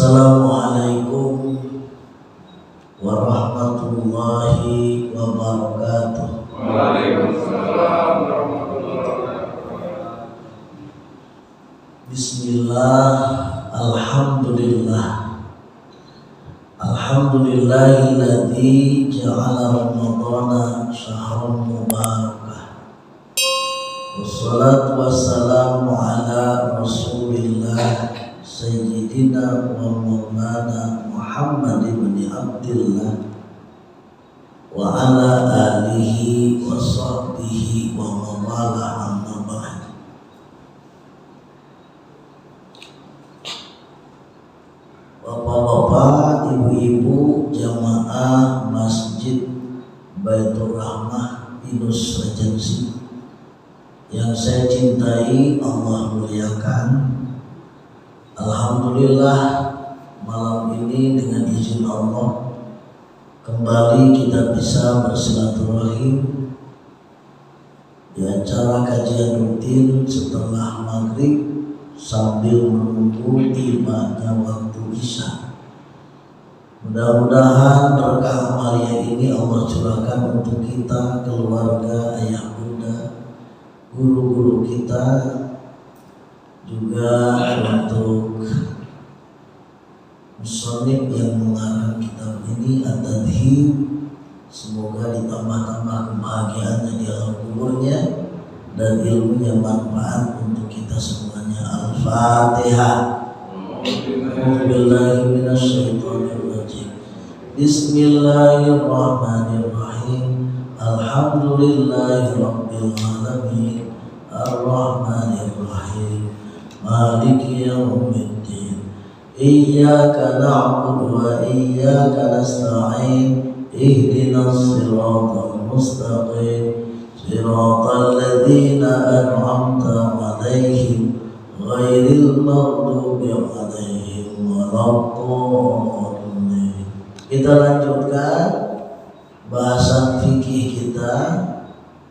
Assalamualaikum warahmatullahi wabarakatuh. Waalaikumsalam warahmatullahi wabarakatuh. Bismillah, alhamdulillah. Alhamdulillahilladzi ja'ala Ramadhana syahran mubarakah. Wassalatu wassalamu ala Rasulillah Sayyidina wa Maulana Muhammad ibn Abdillah wa ala alihi wa sahbihi wa mawala amma ba'd. Bapak-bapak, ibu-ibu, jamaah Masjid Baitur Rahmah Pinus Regency yang saya cintai, Allah muliakan. Alhamdulillah, malam ini dengan izin Allah kembali kita bisa bersilaturahim di acara kajian rutin setelah maghrib sambil menunggu tibanya waktu Isya. Mudah-mudahan berkah amalia ini Allah curahkan untuk kita, keluarga, ayah bunda, guru-guru kita, juga untuk musannif yang mengarang kitab ini, At-Tadhib. Semoga ditambah-tambah kebahagiaannya di alam kuburnya dan ilmunya manfaat untuk kita semuanya. Al-Fatihah. A'udzubillahi minasyaitonirrajim. Bismillahirrahmanirrahim. Alhamdulillahirabbil alamin. Arrahmanirrahim. Maliki yaumiddin. Iyyaka na'budu wa iyyaka nasta'in. Ihdinas siratal mustaqim. Siratal ladzina an'amta 'alaihim ghairil maghdubi 'alaihim waladdallin. Kita lanjutkan bahasan fikih kita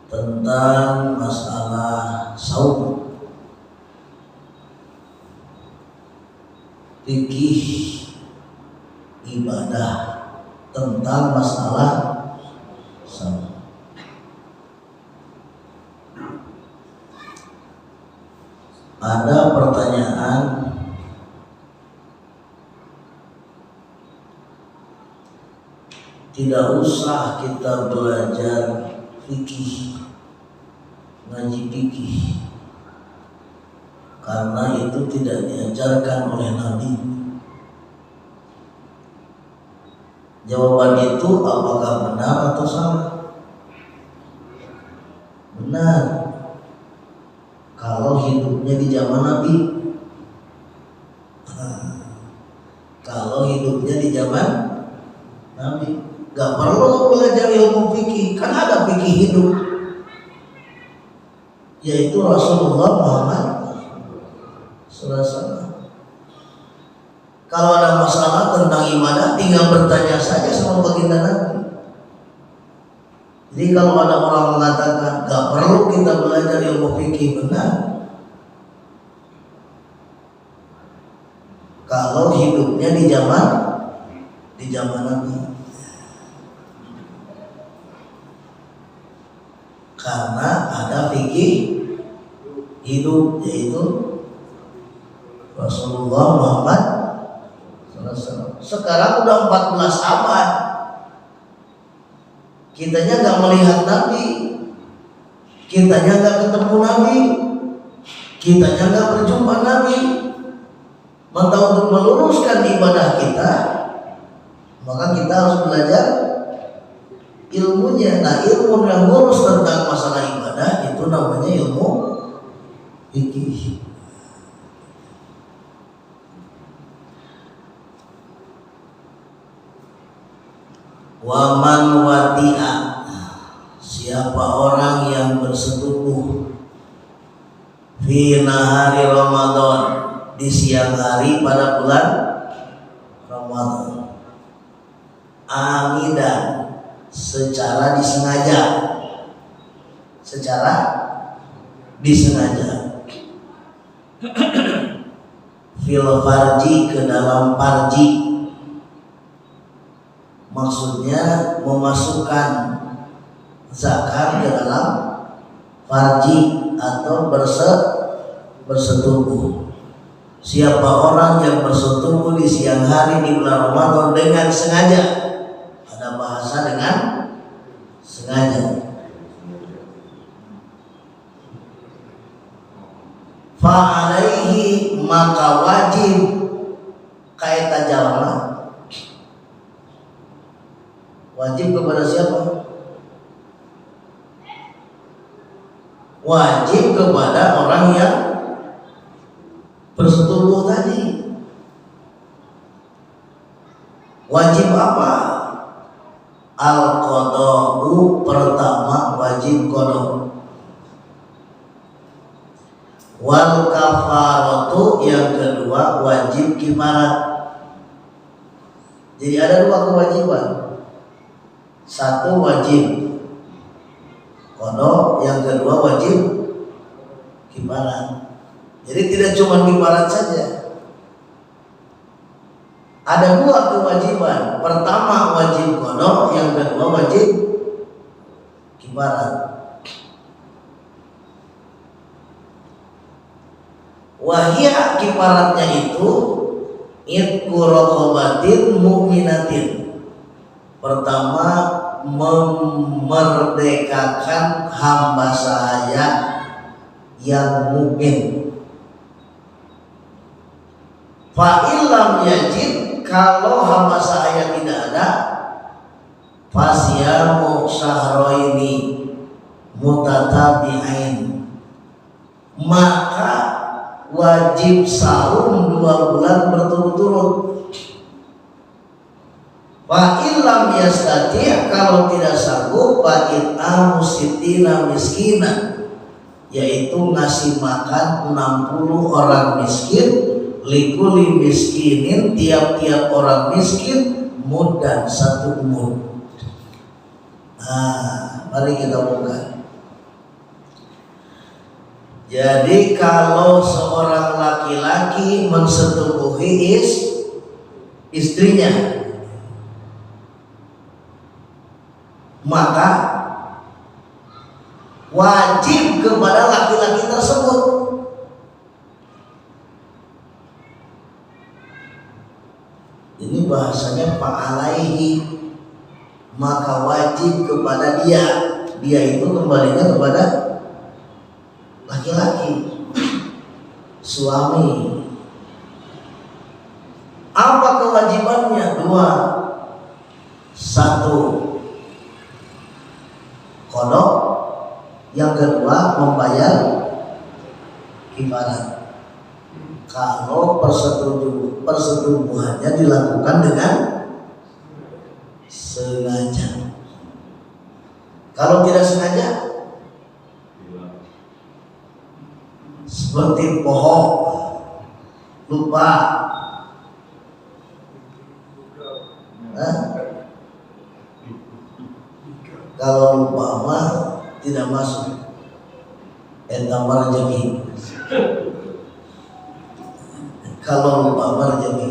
tentang masalah saum. Fikih ibadah tentang masalah saum. Ada pertanyaan, tidak usah kita belajar fikih, ngaji fikih, karena itu tidak diajarkan oleh Nabi. Jawaban itu apakah benar atau salah? Benar. Kalau hidupnya di zaman Nabi. Kalau hidupnya di zaman Nabi, gak perlu belajar ilmu fikih, kan ada fikih hidup, yaitu Rasulullah Muhammad SAW. Kalau ada masalah tentang ibadah, tinggal bertanya saja sama baginda Nabi. Jadi kalau ada orang mengatakan gak perlu kita belajar ilmu fikih, benar. Kalau hidupnya di zaman Nabi. Karena ada fikih hidup, yaitu Rasulullah Muhammad SAW. Sekarang udah 14 abad, kitanya nggak melihat Nabi, kitanya nggak ketemu Nabi, kitanya nggak berjumpa Nabi. Maka untuk meluruskan ibadah kita, maka kita harus belajar ilmunya. Nah, ilmu yang ngurus tentang masalah ibadah itu namanya ilmu fikih. Waman wati'a, siapa orang yang bersetubuh fi nahari Ramadan, di siang hari pada bulan Ramadan, amidan, secara disengaja, secara disengaja, fi Fil farji, ke dalam farji. Maksudnya memasukkan zakar ke dalam farji atau bersetubuh. Siapa orang yang bersetubuh di siang hari di bulan Ramadan dengan sengaja, ada bahasa dengan sengaja, fa'alaihi, maka wajib kaita jalma. Wajib kepada siapa? Wajib kepada orang yang bersetubuh tadi. Wajib apa? Al-qada'u, pertama wajib qada. Wal kafaratu, yang kedua wajib kifarat. Jadi ada dua kewajiban. Satu wajib qada, yang kedua wajib kifarat. Jadi tidak cuma kifarat saja. Ada dua kewajiban. Pertama wajib qada, yang kedua wajib kifarat. Wahia, kifaratnya itu itqu raqabatin mu'minatin. Pertama memerdekakan hamba sahaya yang mukmin. Fa illam yajid, kalau hamba sahaya tidak ada, fasyamu syahroini mutatabi'ain, maka wajib saum 2 bulan berturut-turut. Fa illam yastati', kalau tidak sanggup, fa it'amu sittina miskina, yaitu ngasih makan 60 orang miskin, likuli miskinin, tiap-tiap orang miskin, muddan, 1 mud. Nah, mari kita buka. Jadi kalau seorang laki-laki mensetubuhi istrinya, maka wajib kepada laki-laki tersebut Ini bahasanya fa'alaihi, maka wajib kepada dia. Dia itu kembalinya kepada laki-laki, suami. Apa kewajibannya? 2. 1, qada. Yang kedua membayar kifarat. Kalau persetubuhannya dilakukan dengan sengaja. Kalau tidak sengaja, seperti bohong, lupa. Hah? Kalau lupa mah tidak masuk. Eta mah rezeki. Kalau lupa mah rezeki.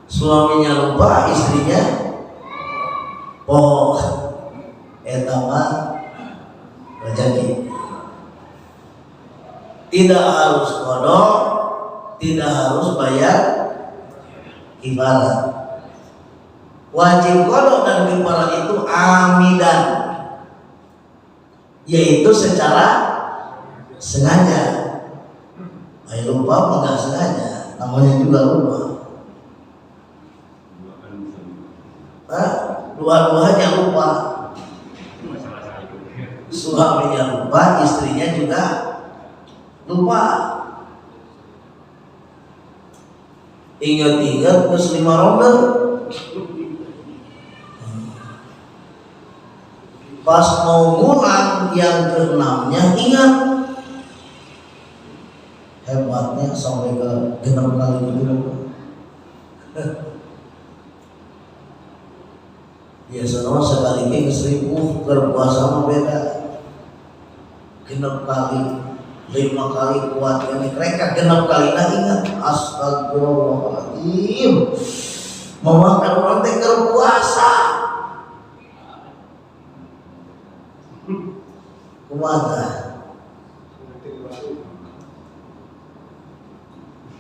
Suaminya lupa, istrinya bohong. Eta mah rezeki. Tidak harus qada, tidak harus bayar kifarat. Wajib qada dan kifarat itu amidan, yaitu secara sengaja. Ayo lupa apa nggak sengaja, namanya juga lupa. Hah? Dua-duanya lupa. Suaminya lupa, istrinya juga lupa. Ingat-ingat terus 5 ronde. Pas mau ngulang yang ke-6-nya ingat. Hebatnya sampai ke 6 kali gitu. Biasanya sekali ke 1000 berpuasa mah beda. 6 kali. 5 kali kuat ini mereka 6 kali nah ingat astagfirullahaladzim memakan orang teh keur puasa kumaha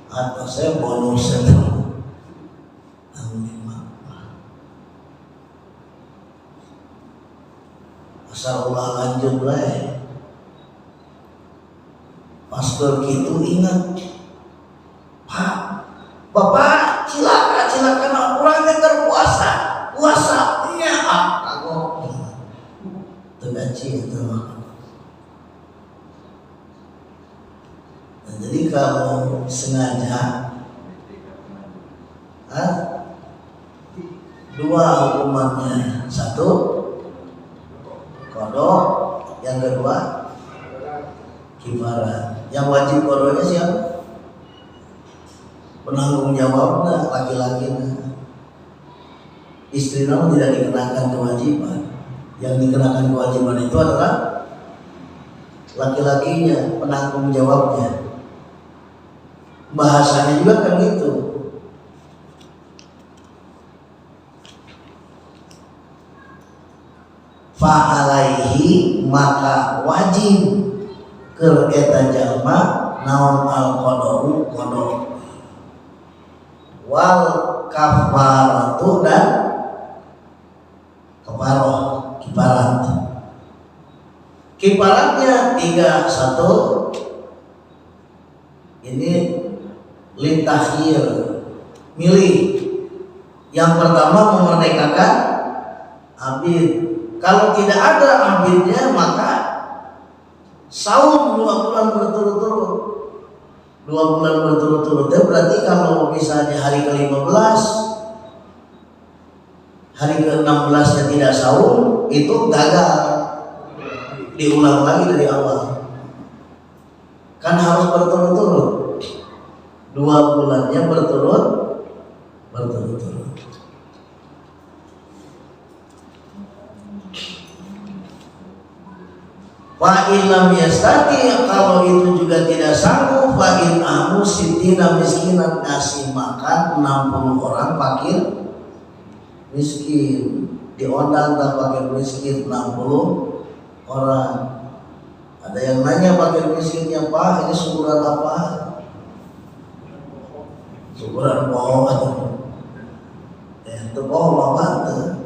atau saya bonus itu 5 asal ulah lanjut bae. Pastor gitu ingat, Pak, Bapak cilaka cilaka urang teh keur puasa, puasa nya ah kagok. Teu gaji eta mah. Nah, jadi kalau sengaja dua hukumannya, satu qadha, yang kedua kifarat. Yang wajib qadhanya siapa? Penanggung jawabnya laki-laki. Istri namun tidak dikenakan kewajiban. Yang dikenakan kewajiban itu adalah laki-lakinya, penanggung jawabnya. Bahasanya juga kan gitu. Fa'alaihi maka wajib keur eta jalma naon al qadau qada wal kafaratu dan kafaroh kifarat. Kifaratnya 3 1 ini litakhir milih. Yang pertama memerdekakan abid. Kalau tidak ada abidnya maka saum 2 bulan berturut-turut. 2 bulan berturut-turut itu berarti kalau misalnya hari ke-15 hari ke-16-nya tidak saum itu gagal, diulang lagi dari awal. Kan harus berturut-turut, 2 bulannya berturut-turut. Fa in lam yastati, kalau itu juga tidak sanggup, fa in amu sitina miskinan, ngasih makan 60 orang fakir miskin, diundang tak fakir miskin 60 orang. Ada yang nanya fakir miskinnya, Pak, ini syukuran apa? Syukuran bohong. Ya, itu bohong apa itu?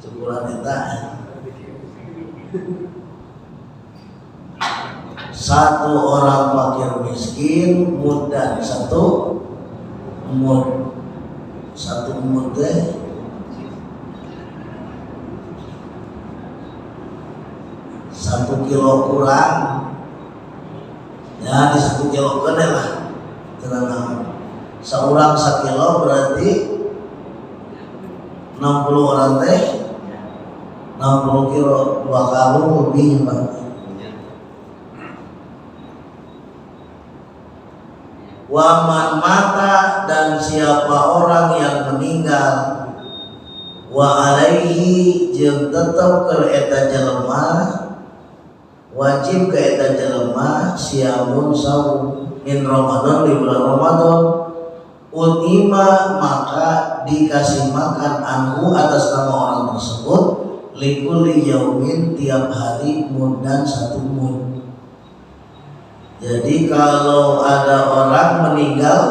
Syukuran eta. Satu orang fakir miskin mudan satu mud, satu mud teh 1 kilo kurang ya, di 1 kilo gede lah tenang. Seorang 1 kilo berarti 60 orang teh 60 kilo, 2 karung lebih Pak. Waman mata, dan siapa orang yang meninggal, wa alaihi jeung tetep keur eta jelema, wajib ke eta jelema siamun saum min Ramadan, di bulan Ramadan, utima maka dikasih makan anhu atas nama orang tersebut likulli yaumin tiap hari mudan 1 mud. Jadi kalau ada orang meninggal,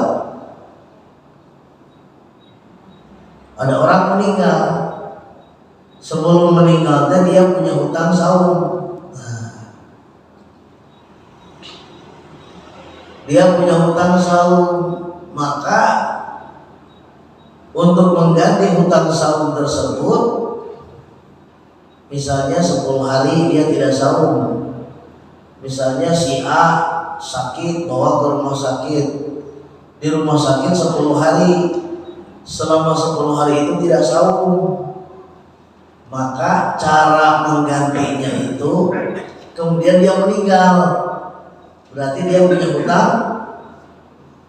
ada orang meninggal, sebelum meninggalnya dia punya hutang saum. Nah, dia punya hutang saum, maka untuk mengganti hutang saum tersebut, misalnya 10 hari dia tidak saum, misalnya si A sakit, bawa ke rumah sakit, di rumah sakit 10 hari, selama 10 hari itu tidak saum, maka cara menggantinya itu kemudian dia meninggal, berarti dia punya hutang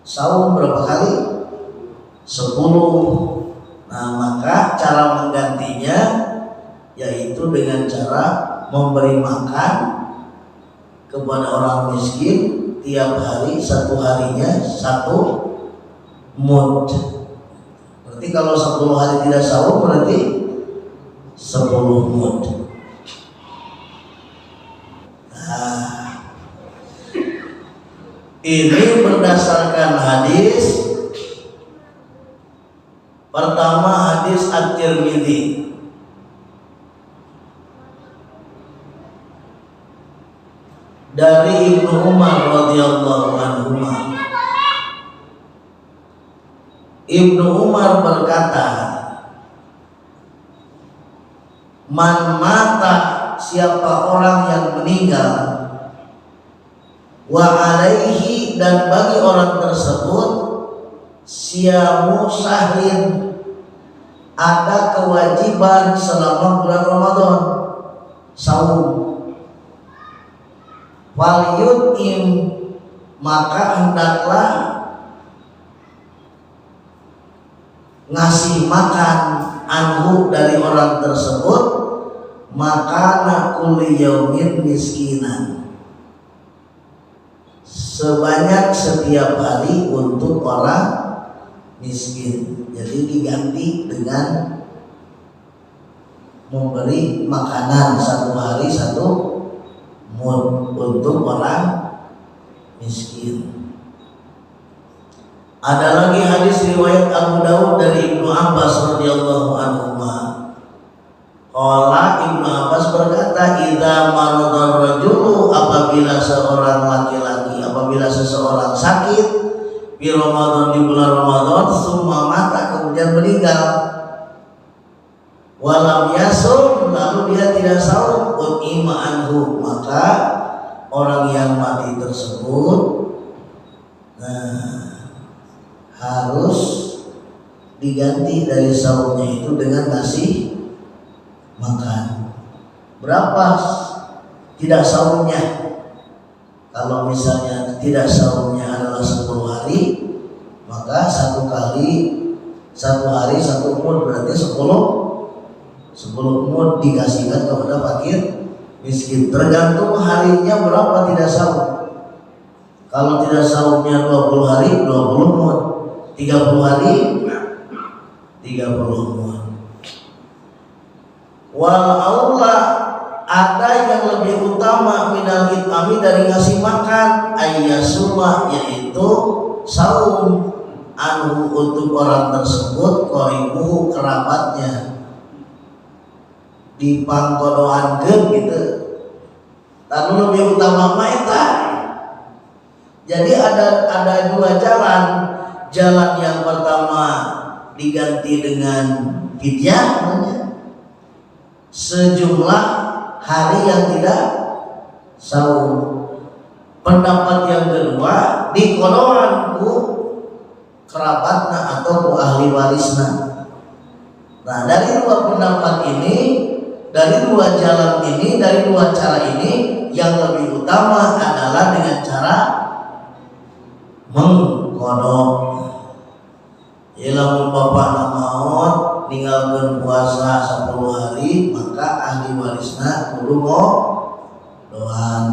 saum berapa kali? 10. Nah, maka cara menggantinya yaitu dengan cara memberi makan kepada orang miskin tiap hari, satu harinya satu mud. Berarti kalau 10 hari tidak saum berarti 10 mud. Nah, ini berdasarkan hadis. Pertama hadis At-Tirmidzi dari Ibnu Umar radhiyallahu anhuma. Ibnu Umar berkata, man mata, siapa orang yang meninggal, wa alaihi, dan bagi orang tersebut siyamu syahrin, ada kewajiban selama bulan Ramadan saum, wal yut'im, maka hendaklah ngasih makan anhu dari orang tersebut, maka kulli yaumin miskinan, sebanyak setiap hari untuk orang miskin. Jadi diganti dengan memberi makanan satu hari satu mud untuk orang miskin. Ada lagi hadis riwayat Abu Dawud dari Ibnu Abbas radhiyallahu anhuma. Qala, Ibnu Abbas berkata, idza marada rajulu, apabila seorang laki-laki, apabila seseorang sakit di Ramadan, di bulan Ramadan, summa mata, kemudian meninggal, walam yasum, lalu dia tidak saum, ut'ima anhu, maka orang yang mati tersebut nah, harus diganti dari saumnya itu dengan ngasih makan. Berapa tidak saumnya? Kalau misalnya tidak saumnya adalah 10 hari, maka satu kali satu hari satu mud, berarti 10 mud dikasihkan kepada fakir miskin. Tergantung harinya berapa tidak saum. Kalau tidak saumnya 20 hari, 20 mud. 30 hari, 30 mud. Wal aula, ada yang lebih utama minal it'ami, dari ngasih makan, ayyasuma, yaitu saum, anhu, untuk orang tersebut, qaribuhu, kerabatnya, dipangkodoankeun gitu. Lalu lebih utama mah eta. Jadi ada dua jalan. Jalan yang pertama diganti dengan fidyah namanya, sejumlah hari yang tidak saum. Pendapat yang kedua dikodoan ku kerabatna atau ku ahli warisna. Nah, dari dua pendapat ini, dari dua jalan ini, dari dua cara ini, yang lebih utama adalah dengan cara mengqodho. Lamun bapakna maot ninggalkeun puasa 10 hari, maka ahli warisna kudu ngqodhoan.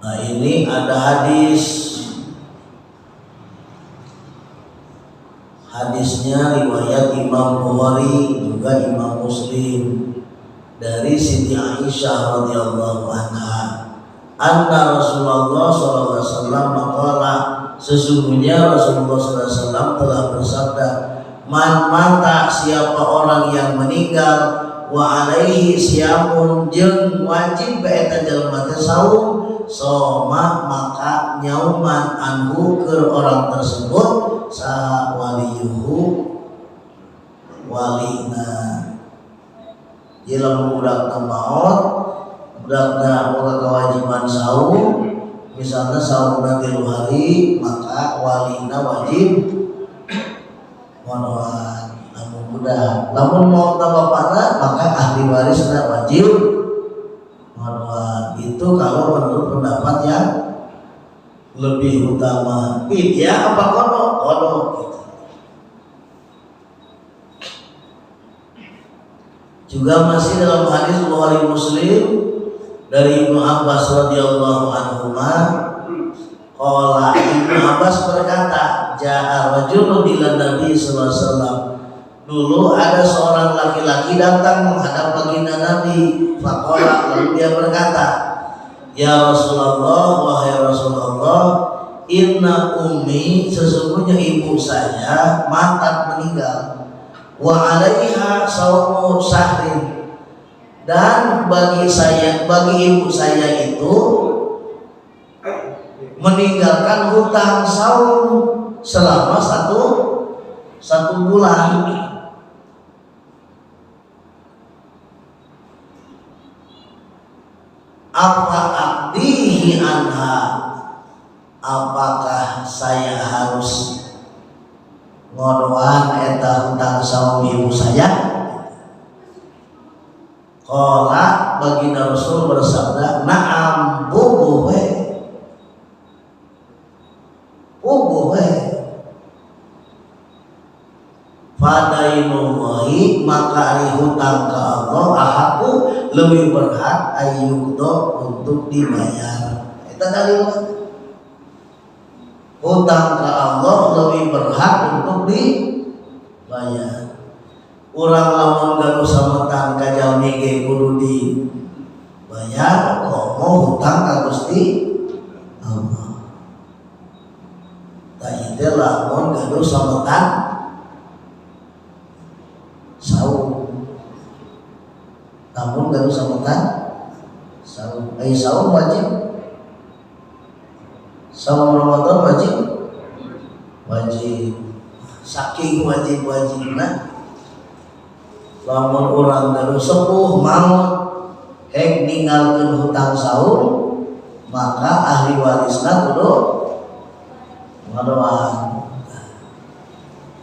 Nah, ini ada hadis. Hadisnya riwayat Imam Bukhari juga Imam Muslim dari Siti Aisyah radhiyallahu anha, anna Rasulullah sallallahu alaihi wasallam maqala, sesungguhnya Rasulullah sallallahu alaihi wasallam telah bersabda, man mata, siapa orang yang meninggal, wa alaihi siyamun, jeung wajib eta jelema teh saum, soma, maka nyauman anhu keur orang tersebut sa waliyuhu, walina. Jadi lamun budakna maot, budakna boga kewajiban saum, misalnya saumna 3 hari, maka walina wajib ngqodhoan. Lamun budak, lamun maotna bapakna, maka ahli warisna wajib ngqodhoan. Itu kalau menurut pendapat yang lebih utama. Fidyah apa qodho? Qodho gitu. Juga masih dalam hadis Bukhari Muslim dari Ibnu Abbas radhiyallahu anhuma, qala, Ibnu Abbas berkata, ja'a rajulun ila Nabi sallallahu alaihi wasallam. Dulu ada seorang laki-laki datang menghadap baginda Nabi. Faqala, lalu dia berkata, ya Rasulullah, wahai Rasulullah, inna ummi, sesungguhnya ibu saya, matat, meninggal, wa alaiha saumu sahrin, dan bagi saya, bagi ibu saya itu meninggalkan hutang saum selama satu satu bulan. Afa aqdihi anha, apakah saya harus ngodoan eta hutang saum ibu saya? Qala, baginda Rasul bersabda, na'am, puguh we, puguh we. Fadainullahi, maka ari hutang ke Allah, ahaqqu, lebih berhak, ayyuqdo, untuk dibayar. Eta dalil hutang ke Allah lebih berhak untuk dibayar. Urang lamun gaduh sametan ka jalmi ge kudu dibayar, komo hutang ka Gusti Allah. Tah, ieu lamun gaduh sametan saum. Lamun gaduh sametan saum, ai saum wajib. Saum Ramadan wajib, wajib. Saking wajib-wajibna, lamun urang gaduh sepuh maut hek ninggalkeun hutang saum, maka ahli warisna kudu ngadoan.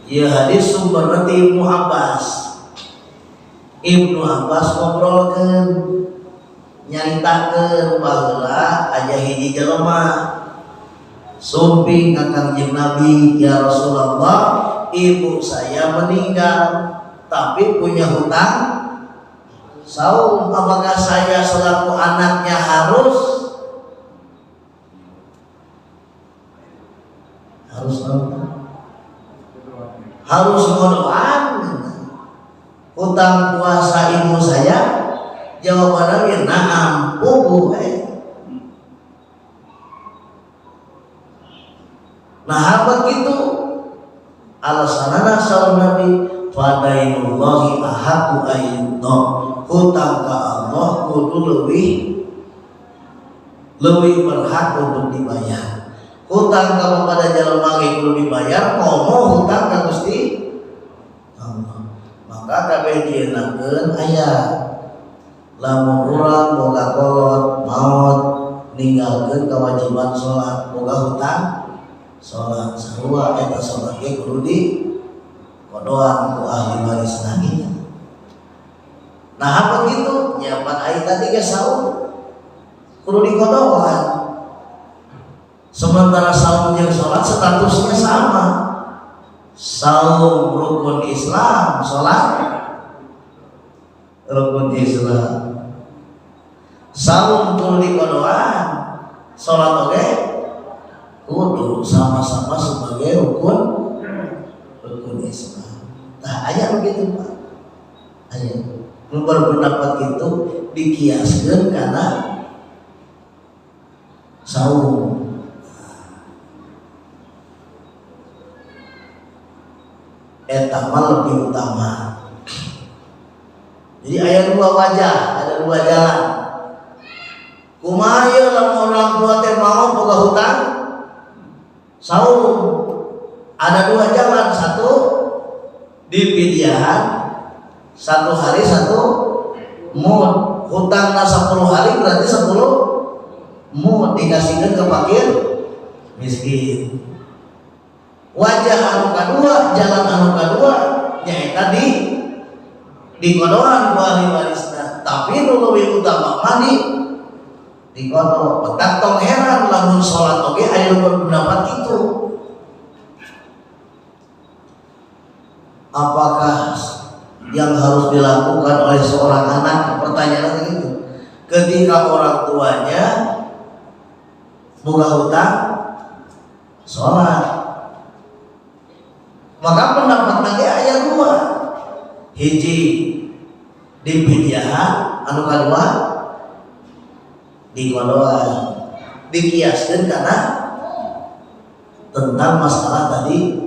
Ieu hadis sumberna ti Ibnu Abbas. Ibnu Abbas ngobrolkeun, nyaritakeun baheula aya hiji jelema sumping ka Kangjeng Nabi, ya Rasulullah, ibu saya meninggal tapi punya hutang saum, apakah saya selaku anaknya harus harus apa? Harus ngodoan hutang puasa ibu saya? Jawaban Nabi, na'am, puguh eh. Nah, begitu alasanana saur Nabi, fadainullahi ahaqqu ayyuqdo, hutang ke Allah kudu lebih lebih berhak untuk dibayar. Hutang kepada jelema ge kudu dibayar, komo hutang ka Gusti Allah. Maka kabeh dienakeun aya lamun urang boga kolot maot ninggalkeun kewajiban salat, boga hutang salat, sarua eta salat ge kudu di kodoan ku ahli waris lagi. Nah, apa gitu nyiapan ai tadi ge saum kudu dikodoan. Sementara saum jeung salat statusnya sama. Saum rukun Islam, salat rukun Islam. Saum kudu dikodoan, salat oge kudu, sama-sama sebagai rukun rukun Islam. Nah, aya begitu, Pak. Aya nu berpendapat gitu, dikiaskeun karena saum. Eta mah lebih utama. Jadi aya dua wajah, ada dua jalan. Kumaha ieu lamun orang tua teh mau boga hutang saum? Ada dua jalan, satu dipidiahan satu hari satu mud. Hutangna 10 hari berarti 10 mud dikasihkan ke fakir miskin. Wajah anu kadua, jalan anu kadua nyaeta di dikodoan ku ahli warisna. Tapi nu leuwih utama mah di dikodo. Petak tong heran lamun salat oge aya nu berpendapat kitu. Apakah yang harus dilakukan oleh seorang anak? Pertanyaan itu. Ketika orang tuanya buka hutang sholat, maka pendapat lagi ayat dua, hiji dipidyahan, anu kadua dikodoan, dikiaskan karena tentang masalah tadi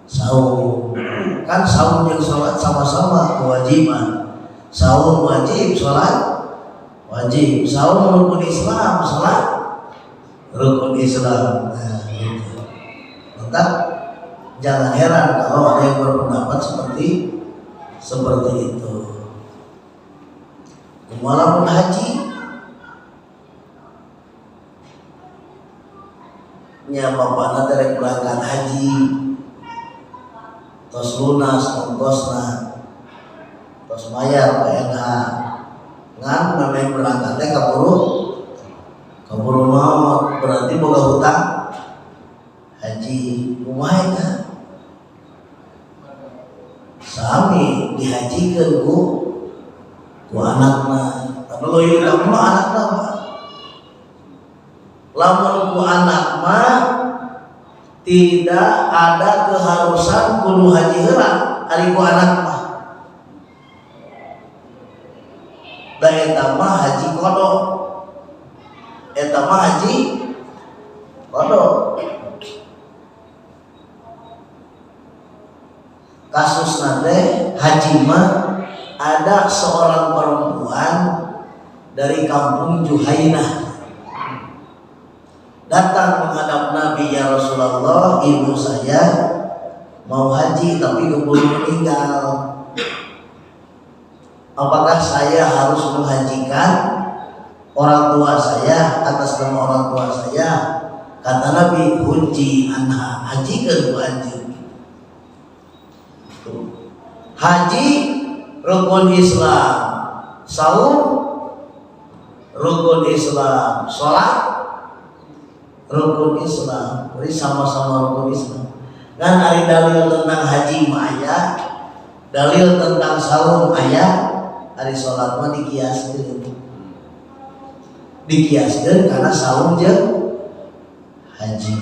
saum. Kan saum jeung sholat sama-sama kewajiban. Saum wajib, sholat wajib. Saum rukun Islam, sholat rukun Islam. Nah, gitu. Maka jangan heran kalau ada yang berpendapat seperti itu. Walaupun haji nya bapakna teh rek berangkat haji, tos lunas ongkosna, tos bayar PNH, ngan memang berangkat teh kaburu maot, berarti boga hutang haji. Kumaha eta? Sami dihajikeun ku anakna. Tapi leuwih utama mah anakna, Pak. Lamun ku anak mah tidak ada keharusan kudu haji heula ari ku anak mah. Da eta mah haji qada. Eta mah haji qada. Kasus teh haji mah ada seorang perempuan dari kampung Juhainah datang menghadap Nabi, ya Rasulullah, ibu saya mau haji tapi keburu meninggal, apakah saya harus menghajikan orang tua saya atas nama orang tua saya? Kata Nabi, hujji anha, hajikan ku anjeun. Haji rukun Islam, saum rukun Islam, sholat rukun Islam. Jadi sama-sama rukun Islam. Dan ari dalil tentang haji mah aya, dalil tentang saum aya, ari sholat mah dikiaskeun. Dikiaskeun karena saum jeung haji.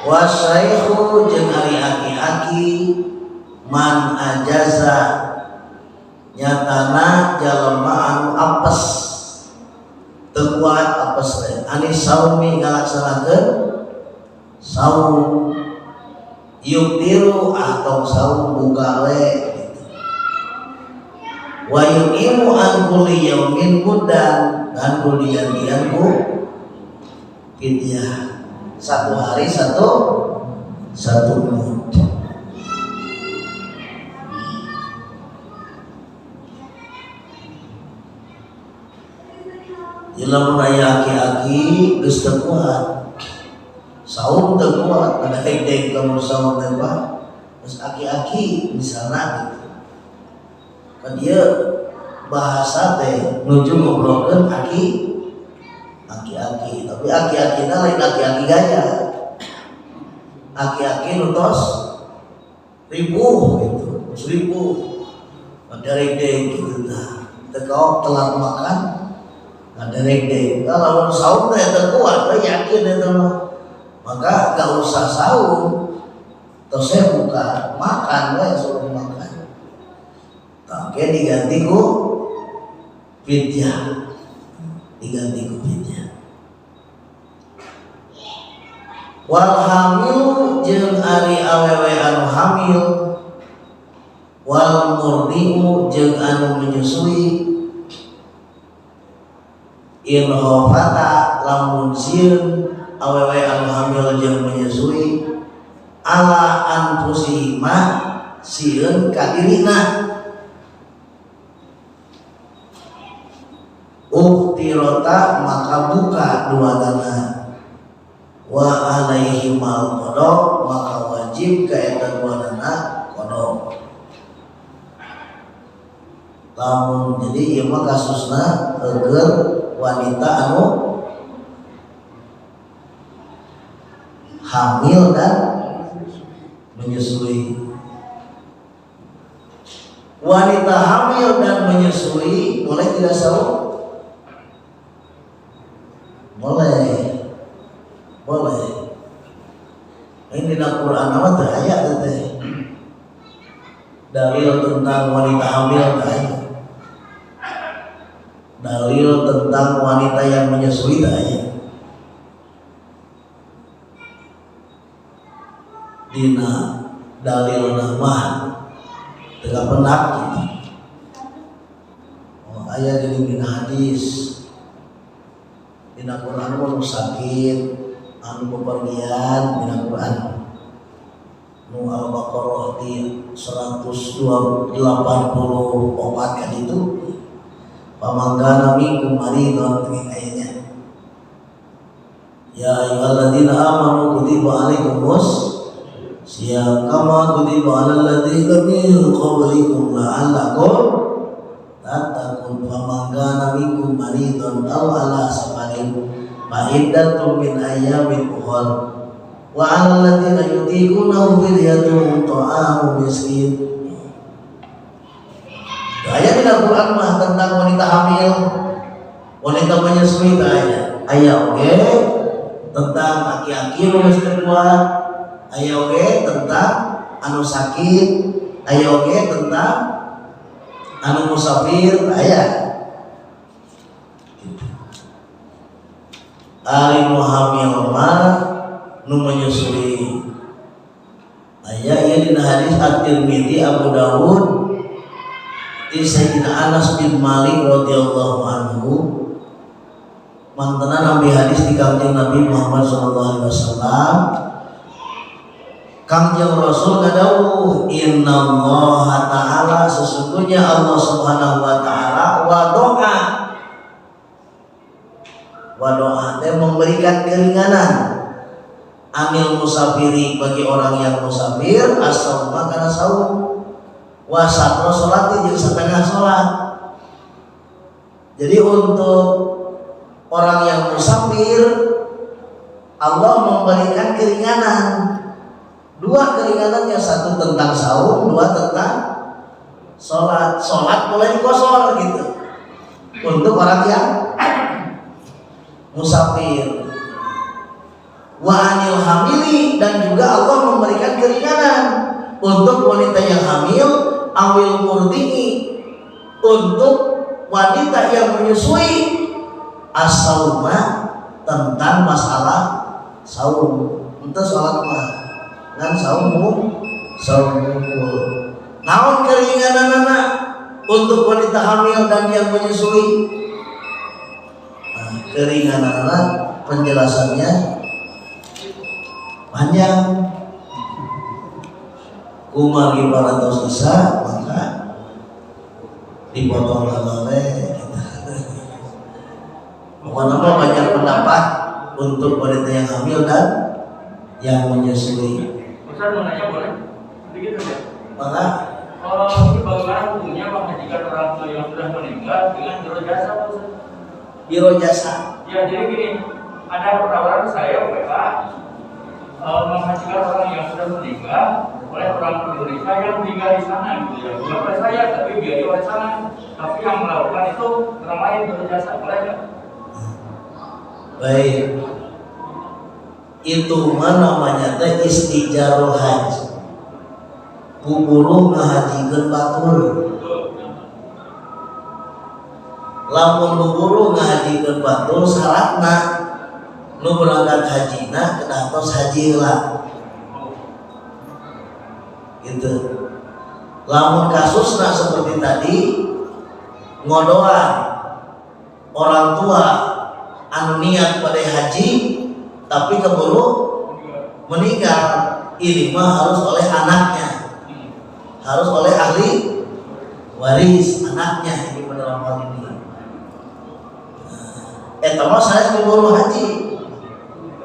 Wasaikhu jeung ari aki-aki man ajaza nyatana jalma anu apes, teu kuat apes teh anis saumi ngalaksanakeun saum, yuktiru atau saum buka we gitu. Wa yuqimu an kulli yaumin muddan, dan kudu digantian ku fidyah satu hari satu mud. Lamun aya aki-aki geus teu kuat, saum teu kuat, ada deg-deg lamun saum teh Pak, geus aki-aki misalna gitu. Kan dia bahasa teh nuju ngobrolkeun aki-aki, tapi aki-akina lain aki-aki gaya. Aki-aki nu tos ribuh gitu, tos ribuh. Ada deg gitu tah. Teu kaok telat makan, ada deg. Kalau saum teh teu kuat, teh yakin eta mah. Maka gak usah saum. Terus saya buka makan we, suruh makan. Tah diganti ku fidyah. Diganti ku fidyah. Wal hamilu jeung ari awewe anu hamil, wal murdiu jeung anu menyusui, in khafata lamun sieun awewe anu hamil jeung menyusui, ala anfusihima sieun ka dirina, uftirota maka buka dua tanah, wa alaihi mal qada maka wajib ka eta dua tanah qada. Lamun jadi ieu mah kasusna keur wanita anu hamil dan menyusui. Wanita hamil dan menyusui boleh tidak saum? Boleh. Boleh. Ini di Al-Quran apa teh aya teh? Dalil tentang wanita hamil teh aya. Dalil tentang wanita yang menyusui teh aya. Dina dalil mah teu penak gitu. Oh, aya di dina hadis. Dina Quran mah nu sakit, anu bepergian dina Quran. Nu Al-Baqarah di 184 kan itu. Faman kana minkum maridhan ayatnya. Ya ayyuhalladzina amanu kutiba alaikumus siyam kama kutiba alal ladzina min qablikum la'allakum tattaqun. Faman kana minkum maridhan aw ala safarin fa iddatun min ayyamin ukhra wa 'alal ladzina yutiqunahu fidyatun ta'amu miskin. Ayat di Al-Quran mah tentang wanita hamil, wanita menyusui aya. Aya oge tentang aki-aki nu geus teu kuat, aya oge tentang anu sakit, aya oge tentang anu musafir, aya. Gitu. Ari nu hamil mah nu menyusui. Aya ieu dina hadis At-Tirmidzi, Abu Dawud, di Sayyidina Anas bin Malik radhiyallahu anhu, mantenan ambil hadis di Kangjeng Nabi Muhammad sallallahu alaihi wasallam. Kangjeng Rasul ngadawuh, innallaha ta'ala, sesungguhnya Allah Subhanahu wa ta'ala wadoa, wadoa teh memberikan keringanan anil musafiri bagi orang yang musafir, as-sauma kana saum, wa syatra sholati jeung setengah sholat. Jadi untuk orang yang musafir Allah memberikan keringanan. Dua keringanannya, satu tentang saum, dua tentang sholat. Sholat boleh diqoshor gitu untuk orang yang musafir. Wa anil hamili, dan juga Allah memberikan keringanan untuk wanita yang hamil, awil murdi'i, untuk wanita yang menyusui, as-sauma, tentang masalah saum. Untuk sholat mah ngan saum saum. Naon keringanan anak untuk wanita hamil dan yang menyusui? Nah, keringanan anak penjelasannya panjang. Kumargi parantos Isya, maka dipotong oleh kita. Pokoknya mah banyak pendapat untuk wanita yang hamil dan yang menyusui. Ustaz mau nanya boleh? Sedikit saja. Maka Kalau bagaimana hukumnya menghajikan orang tua yang sudah meninggal dengan biro jasa, Pak Ustaz? Biro jasa. Ya, jadi gini, ada penawaran saya WA menghajikan orang yang sudah meninggal oleh orang Indonesia yang tinggal di sana gitu ya. Bukan oleh saya, tapi biaya oleh sana. Tapi yang melakukan itu orang lain, biro jasa, boleh nggak? Baik. Itu mah namanya teh istijarul haji. Buburu ngahajikeun batur. Lamun buburu ngahajikeun batur, syaratna nu berangkat hajina kedah tos haji heula. Gitu. Lamun kasusna seperti tadi, ngodoan orang tua anu niat pada haji tapi keburu meninggal, ini mah harus oleh anaknya, harus oleh ahli waris anaknya ini dalam hal ini. Nah, eta mah sanes buburu haji,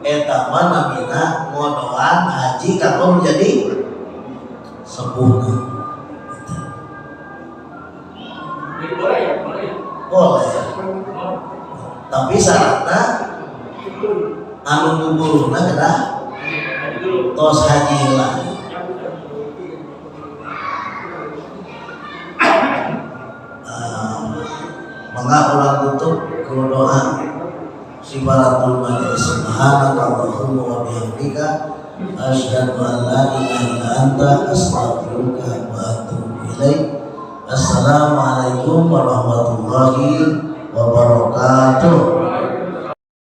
eta mah namina ngodoan haji kanggo menjadi sepuhna. Gitu. Jadi boleh ya, boleh ya. Boleh. Oh. Tapi syaratnya anu guguruna kedah Haji dulu. Tos haji heula. Ya, udah. Mangga urang tutup ku doa kafaratul majelis. Subhanaka Allahumma wa bihamdika, asyhadu an la ilaha illa anta, astaghfiruka wa atubu ilaik. Assalamualaikum warahmatullahi wabarakatuh.